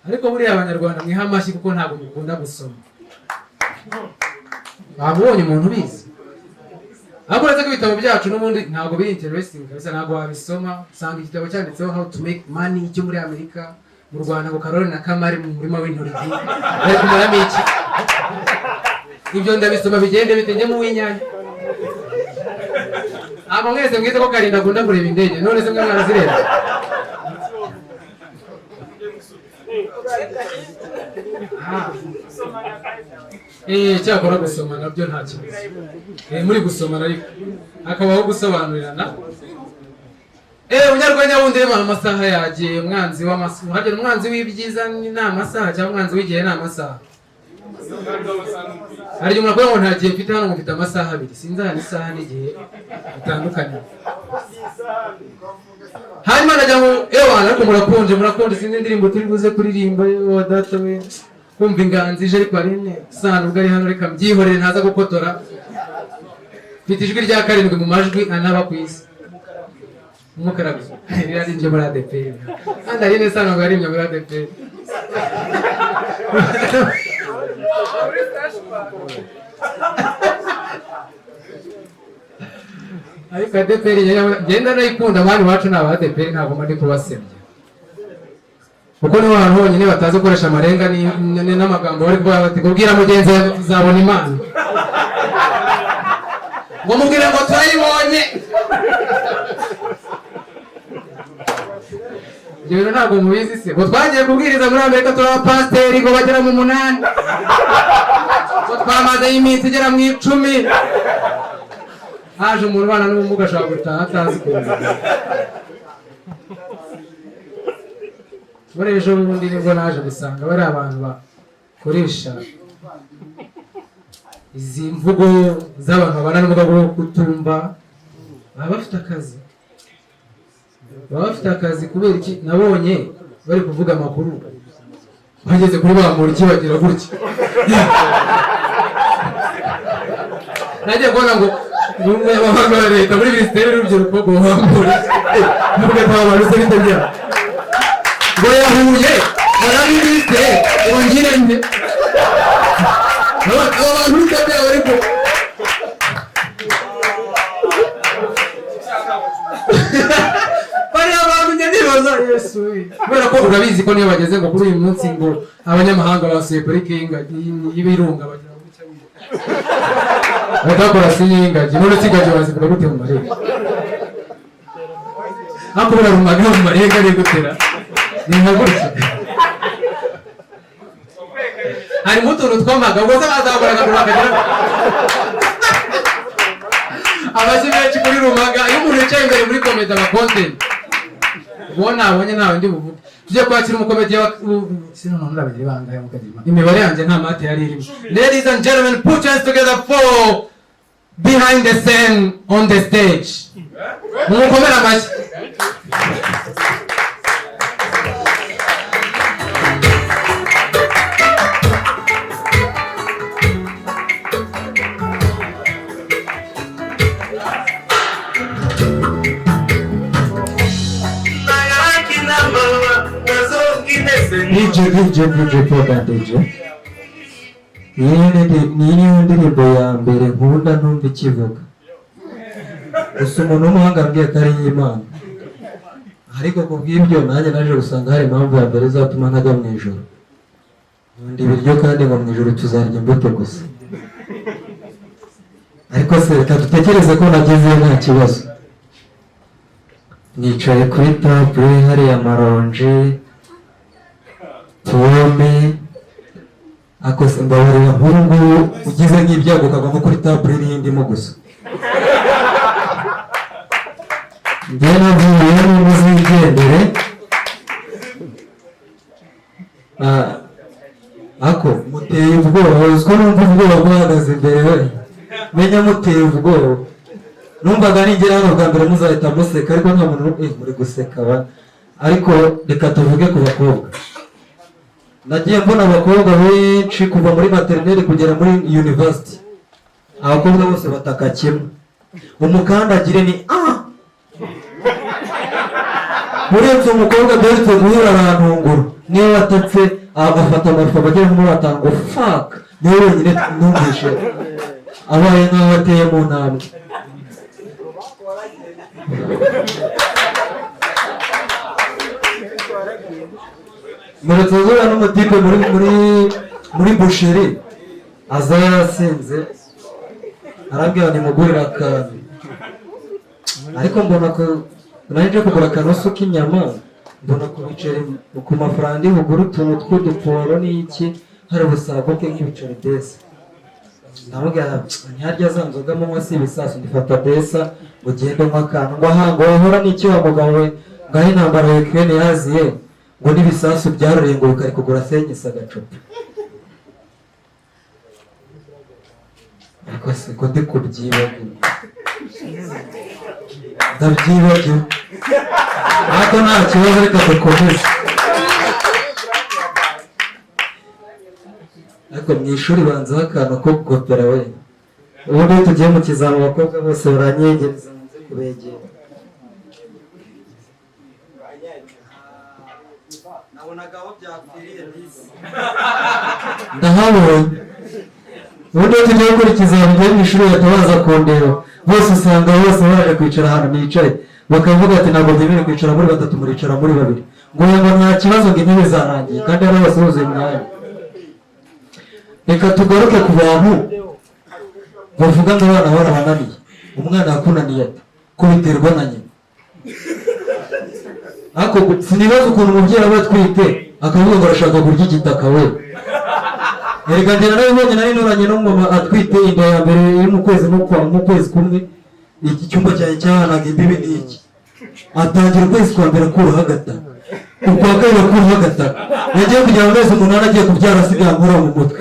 Ariko buriya Abanyarwanda mwiha amashyi kuko ntabwo mukunda gusoma. Waba umuntu ubizi, ariko uretse ko ibitabo byacu n'ubundi ntabwo biri interesting kabisa, ntabwo wabisoma. Usanga igitabo cyanditseho "How to Make Money" cyo muri Amerika, mu Rwanda ngo "Karori na Kamari mu murima w'intoryi". Bari kumaramo iki? Ibyo ndabisoma bigende bite? Njye mu w'inyanya. Ntabwo mwese mwize ko Karinda akunda kureba indege? None se mwe mwarazireba? Ah. Cyakora gusoma nabyo nta kibazo. Muri gusomana ariko hakabaho gusobanurirana. Umunyarwenya wundi reba amasaha yagiye. Umwanzi w'amasaha, hagera umwanzi w'ibyiza ni amasaha, cyangwa umwanzi w'igihe ni amasaha. Hari igihe umuntu akubwira ngo nta gihe mfite hano, ngo mfite amasaha 2. Sinzi ahantu isaha n'igihe bitandukanye. Hanyuma ndagira ngo, ewana, ariko murakonje, murakonje. Sinzi indirimbo turi buze kuririmba. Wa data we, kumva inganzo ije, ariko Aline sana ubwo ari hano, reka mbyihorere ntaza gukotora. Mfite ijwi rya karindwi mu majwi anaba ku isi. Umukarago yaririmbye muri ADEPR, kandi Aline Sano ngo yaririmbye muri ADEPR. Muri flashback. Ariko ADEPR ngenda nayikunda. Abandi iwacu ni aba ADEPR, ntabwo mba ndi kubasebya, kuko niho hantu honyine batazi gukoresha amarenga n'amagambo. Bari kuvuga bati kubwira mugenzi wawe tuzabona Imana, ngo mubwire ngo turayibonye. Ibyo bintu ntabwo mubizi se? Ngo twagiye kubwiriza muri Amerika, turi abapasiteri ngo bagera mu 8, ngo twamazeyo iminsi igera mu 10. Haje umuntu ubana n'ubumuga ashobora gutaha atazi kuza. Muri ejo bundi nibwo naje gusanga bari abantu bakoresha izi mvugo z'abantu babana n'ubumuga bwo kutumva, baba bafite akazi, baba bafite akazi. Kubera iki? Nabonye bari kuvuga amakuru, bageze kuri Bamporiki bagira gutya. Nagiye kubona ngo ni umunyamabanga wa leta muri Minisiteri y'Urubyiruko, ngo Bamporiki, nubwo nta bantu se bite byabo, ngo yahuye ngo na minisitiri, ngo ngire nte? Aba bantu bite byabo? Ariko bariya bantu njya nibaza, Yesu we. Kubera ko urabizi ko niyo bageze ngo kuri uyu munsi ngo abanyamahanga basuye parike y'ingagi y'ibirunga, bagira gutya bahita bakora signe y'ingagi. None se ingagi wazivuga gute mu marenga? Ariko buriya Rumaga mu marenga ni gutera, ni nka gutya, harimo utuntu tw'amaga. Ubwo se bazamura akaguru bakagira amashyi menshi kuri Rumaga. Iyo umuntu yicaye imbere muri comedy aba content. Uwo nabonye ntawe ndi buvuge. Tugiye kwakira umukomediya wa sino none urabagira bangahe mukagira imana? Imibare yanjye nta math yari irimo. Ladies and gentlemen, put your hands together for behind the scene on the stage. Mumukomere amashyi. DJ, DJ, DJ Poga, DJ. Iyi niyo ndirimbo ya mbere nkunda ntumva ikivuga. Gusa umuntu w'umuhanga ambwiye ko ari iy'Imana. Ariko ku bw'ibyo nanjye naje gusanga hari impamvu ya mbere izatuma ntajya mu ijoro. Nkunda ibiryo, kandi ngo mu ijoro tuzarya imbuto gusa. Ariko se reka dutekereze ko nagezeyo nta kibazo. Nicaye kuri table, hariya amaronji, pome. Ako se mbabarira, nk'ubu ngubu ugize nk'ibyago ukagwa nko kuri table iriho indimu gusa, njyewe navuye n'uzigendere. Ah, ako muteye ubwoba. Uzi ko numva ubwoba buhagaze imbere we? Menya muteye ubwoba. Numvaga ningera hano bwa mbere muzahita museka, ariko nta muntu muri guseka ba. Ariko reka tuvuge ku bakobwa. Nagiye mbona abakobwa benshi kuva muri maternelle kugera muri university, abakobwa bose bataka kimwe, umukandagire ni ah. Uretse umukobwa duherutse guhura arantungura. Niyo watatse agafata amarufa agera nko muri atanu ngo fuck, niwe wenyine numvishe abaye nk'aho ateye mu ntambwe. Mperutse guhura n'umutipe muri boucherie, aza yasinze, arambwira nimugurire akantu, ariko mbona ko nari nje kugura akanusu k'inyama, mbona ku biceri, ku mafaranga ndi bugure utuntu tw'uduporo n'iki, hari ubusagoke nk'ibiceri desa. Ndamubwira ntiharya za nzoga munywa si ibisasu, ndifata desa ugende unywa akantu. Ngo aha ngo wahora n'iki wa mugabo we, ngo aho intambara ya Ukraine yaziye ngo n'ibisasu byaruriye ngo bikari kugura senyisa agacupa. Ariko se ko ndi kubyibagiwe, ndabyibagiwe, ariko nta kibazo, reka dukomeze. Ariko mu ishuri banzaho akantu ko gukopera we. Ubundi iyo tugiye mu kizami abakobwa bose baranyegereza nze kubegera. Nabonaga aho byapfiriye bisi. Ndahabonye. Ubundi iyo tugiye gukora ikizami ngiye mu ishuri bahita baza kundeba bose, usanga bose baje kwicara ahantu nicaye, bakavuga ati ntabwo byemerewe kwicara muri batatu, muricara muri babiri. Ngo oya, ngo nta kibazo, ngo intebe zarangiye kandi ari bose buzuye imyanya. Reka tugaruke ku bantu bavuga ngo abana barabananiye. Umwana yakunaniye ate ko biterwa na nyina? Ariko sinibaza ukuntu umubyeyi aba atwite akavuga ngo arashaka kurya igitaka we. Erega njye narabibonye, nari nuranye n'umumama atwite inda ya mbere iri mu kwezi mu kwezi kumwe, iki cyumba cyanjye cyahanaga imbibi n'iki. Atangira ukwezi kwa mbere akuraho agataka, ukwa kabiri akuraho agataka, yagiye kugera mu mezi 8 agiye kubyara asigaye ankora mu mutwe.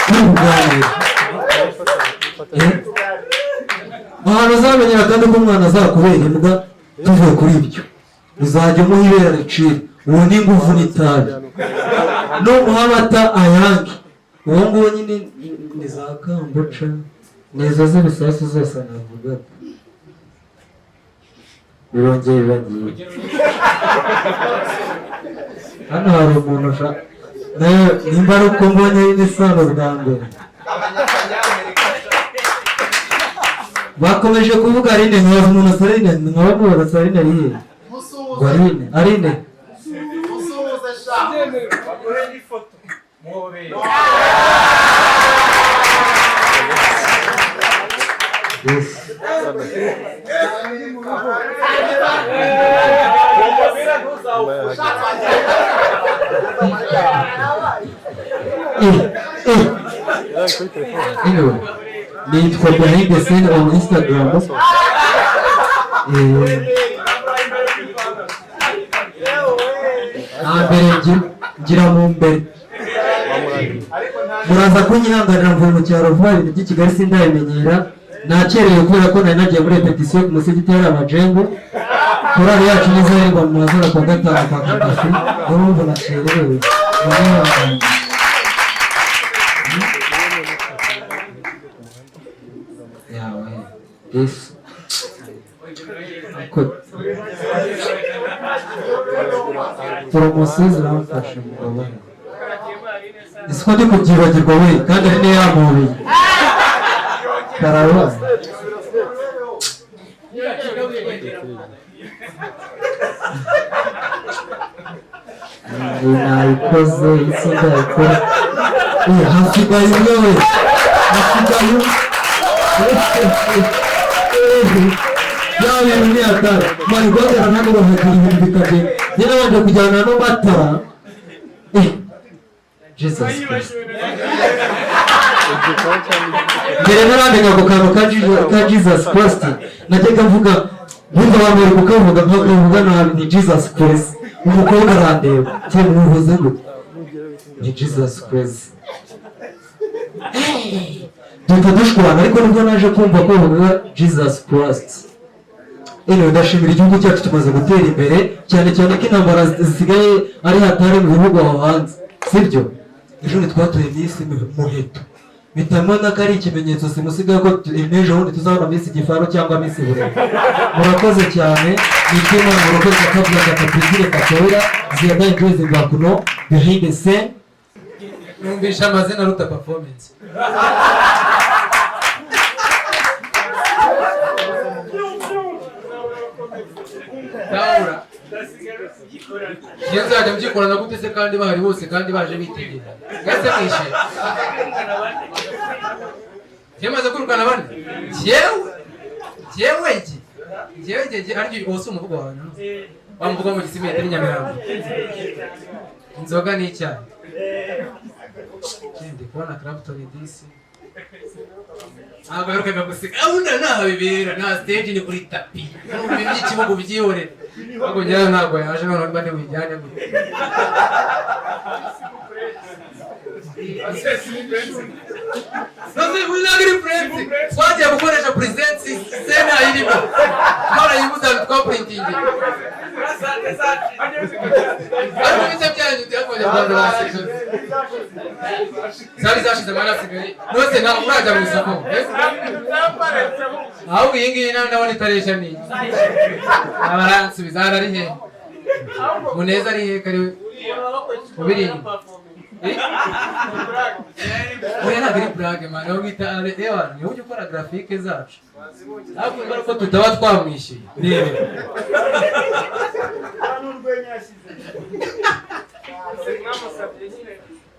Turi kuganira. Ahantu uzamenyera kandi ko umwana azakubera imbwa, tuvuye kuri ibyo, uzajya umuha ibere ricira, uwo ni ingufu n'itabi, numuha amata ayange, uwo nguwo nyine ni za kambuca, ni izo z'ibisasu zose navugaga. Birongeye bibagiye. Hano hari umuntu ushaka nawe, nimba ari uko mbonye n'isano bwa mbere. Bakomeje kuvuga Aline, nkabaza umuntu asa Aline, nkaba mubaza asa Aline ari hehe? Ngo Aline, Aline. Musuhuze sha. Bakore n'ifoto. Muhobere. Yes. Umupira ntuzawufushe. Anyway, nitwa behind the scene on Instagram. Nta mbere ngira mu mbere. Muraza kunyihanganira, mvuye mu cyaro vuba, ibintu by'i Kigali sindabimenyera. Nakerewe kubera ko nari nagiye muri repetition ku musigiti hari amajengo. Korali yacu nizahirwa mu mazora kuwa gatanu kwa Kadafi, niyo mpamvu nakerewe. Munyihangane. Yawe, this. Ako poromosiyo ziramfasha mugabane. Ese ko ndi kubyibagirwa we, kandi ari niyo yampobeye. Karabaye. Ngo nayikoze, isi ndayikora. Hasigaye umwe we. Hasigaye umwe. Ya bintu ni hatari. Mani guhagarara hano bahagira ibintu bikagenda. Njye nabanje kujyana no matara. Jesus Christ. Mbere ntaramenya ako kantu ka Jesus Christ, najyaga mvuga, nkumva abantu bari kukavuga, nkavuga nabi ni Jesus Christ. Umukobwa arandeba, cyane muvuze ngo ni Jesus Christ. Duhita dushwana, ariko nibwo naje kumva ko bavuga Jesus Christ. Anyway, ndashimira igihugu cyacu tumaze gutera imbere, cyane cyane ko intambara zisigaye ari hatari mu bihugu aho hanze, sibyo? Ejo ntitwatuye Miss Muheto. Mpita mbona ko ari ikimenyetso simusiga ko n'ejo bundi tuzabona Miss Gifaro cyangwa Miss Burera. Murakoze cyane. Nitwa Imana murakoze kabya Kapizire Katoya Ziyada Enjoys Bakuno behind the scene. Numvisha amazina aruta performance. Ndabura. Njye nzajya mbyikorana gute se kandi bahari bose kandi baje bitegera? Mwese mwishyuye. Njye maze kwirukana bane. Njyewe njyewe njye njyewe njye njye ariko uwo si umuvugo wawe nanone. Wa muvugo wo mu Gisimenti n'i Nyamirambo. Inzoga ni icyayi. Ndi kubona Clapton disi. Ntabwo yaherukaga guseka. Ahunda ntaho bibera, nta stage ni kuri tapi. Numva iby'ikibuga ubyihorera. Ahubwo njyewe ntabwo yaje none mba ntibijyane gute. None uyu ntabwo ari Prince. Twagiye gukoresha presence sena irimo. Twarayibuze ahantu twaprintingi. Ariko bite byanyu by'Abanyarwanda basize. Zari zashize amara asigaye. Nose ntabwo murajya mu isoko. Eh? Ahubwo iyi ngiyi nawe ndabona itaresha ni iyi. Abaransubiza hano ari he? Muneza ari he kari we? Ubiri inyuma. Eh? Oya ntabwo ari blague man, aho bita Ale Ewan, niwe ujya ukora graphique zacu. Ariko niba ko tutaba twamwishyuye. Rebe.